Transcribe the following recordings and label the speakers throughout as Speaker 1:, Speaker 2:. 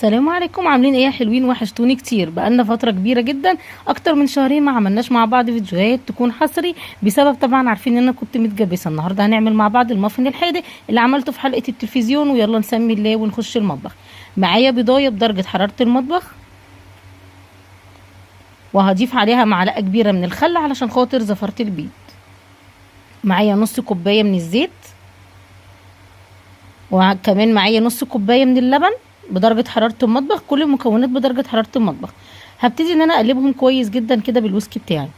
Speaker 1: السلام عليكم. عاملين ايه يا حلوين؟ وحشتوني كتير، بقالنا فترة كبيرة جدا، اكتر من شهرين ما عملناش مع بعض فيديوهات تكون حصري، بسبب طبعا عارفين ان انا كنت متجبسه. النهارده هنعمل مع بعض المافن الحادق اللي عملته في حلقة التلفزيون، ويلا نسمي الله ونخش المطبخ. معايا بيضايه بدرجة حرارة المطبخ، وهضيف عليها معلقه كبيرة من الخل علشان خاطر زفره البيض. معايا نص كوباية من الزيت، وكمان معايا نص كوباية من اللبن بدرجة حرارة المطبخ. كل المكونات بدرجة حرارة المطبخ. هبتدي ان انا اقلبهم كويس جدا كده بالويسكي بتاعي.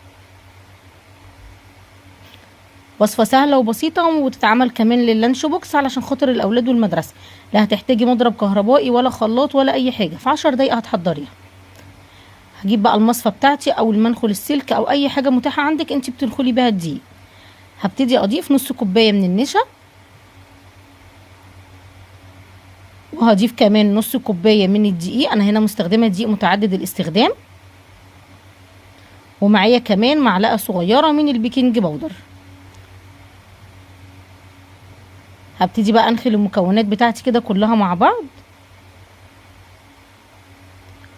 Speaker 1: وصفه سهلة وبسيطة وتتعمل كمان لل lunch box علشان خاطر الاولاد والمدرسة. لا هتحتاجي مضرب كهربائي ولا خلاط ولا اي حاجة، في 10 دقايق هتحضريها. هجيب بقى المصفى بتاعتي او المنخل السلك او اي حاجة متاحة عندك انت بتنخلي بيها الدقيق. هبتدي اضيف نص كوباية من النشا، وهضيف كمان نص كوباية من الدقيق. انا هنا مستخدمة دقيق متعدد الاستخدام، ومعايا كمان معلقه صغيرة من ال baking powder. هبتدي بقى انخل المكونات بتاعتي كده كلها مع بعض،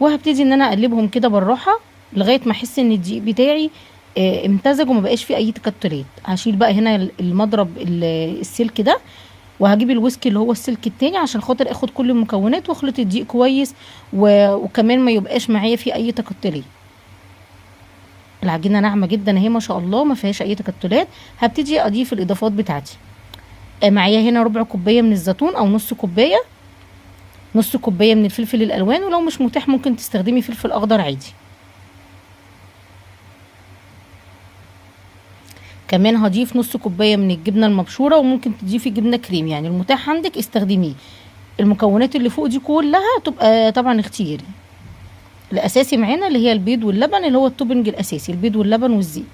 Speaker 1: وهبتدي ان انا اقلبهم كده بالراحة لغاية ما احس ان الدقيق بتاعي امتزج وما بقاش فيه اي تكتلات. هشيل بقى هنا المضرب السلك ده، وهجيب الويسكي اللي هو السلك التاني عشان خاطر اخد كل المكونات واخلط الدقيق كويس، وكمان ما يبقاش معايا فيه اي تكتلات. العجينة ناعمة جدا اهي ما شاء الله، ما فيهاش اي تكتلات. هبتدي اضيف الاضافات بتاعتي. معايا هنا ربع كوباية من الزيتون او نص كوباية، نص كوباية من الفلفل الالوان، ولو مش متاح ممكن تستخدمي فلفل اخضر عادي. كمان هضيف نص كوباية من الجبنة المبشوره، وممكن تضيفي جبنه كريم، يعني المتاح عندك استخدميه. المكونات اللي فوق دي كلها تبقى طبعا اختياري. الاساسي معانا اللي هي البيض واللبن، اللي هو ال topping الاساسي، البيض واللبن والزيت.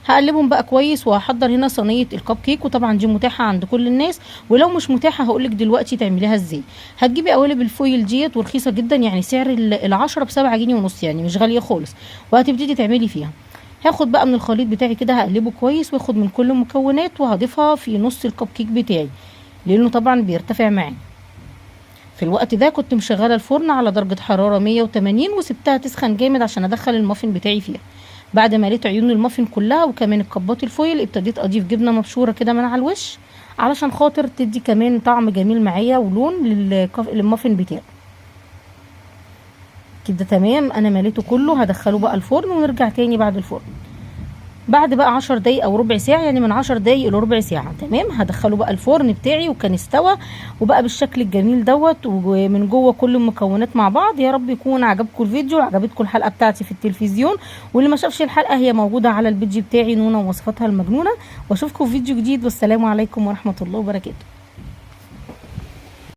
Speaker 1: هقلبهم بقى كويس، وهحضر هنا صينية الكب كيك، وطبعا دي متاحة عند كل الناس، ولو مش متاحة هقولك دلوقتي تعمليها ازاي. هتجيبي قوالب ال foil ديت، ورخيصه جدا، يعني سعر العشرة بسبعة جنيه ونص، يعني مش غالية خالص، وهتبتدي تعملي فيها. هاخد بقى من الخليط بتاعي كده، هقلبه كويس واخد من كل المكونات وهضيفها في نص الكب كيك بتاعي، لانه طبعا بيرتفع معايا. في الوقت ده كنت مشغله الفرن على درجه حرارة 180، وسبتها تسخن جامد عشان ادخل المافن بتاعي فيها. بعد ما لقيت عيون المافن كلها وكمان الكبات ال foil، ابتديت اضيف جبنه مبشوره كده من على الوش علشان خاطر تدي كمان طعم جميل معايا ولون للمافن بتاعي كده. تمام، انا مليته كله. هدخله بقى الفرن ونرجع تاني بعد الفرن، بعد بقى 10 دقايق او ربع ساعة، يعني من 10 دقايق لربع ساعة. تمام، هدخله بقى الفرن بتاعي، وكان استوى وبقى بالشكل الجميل دوت، ومن جوه كل المكونات مع بعض. يا رب يكون عجبكم الفيديو وعجبتكم الحلقة بتاعتي في التلفزيون، واللي ما شافش الحلقة هي موجودة على ال page بتاعي نونا ووصفاتها المجنونة. واشوفكم في فيديو جديد، والسلام عليكم ورحمة الله وبركاته.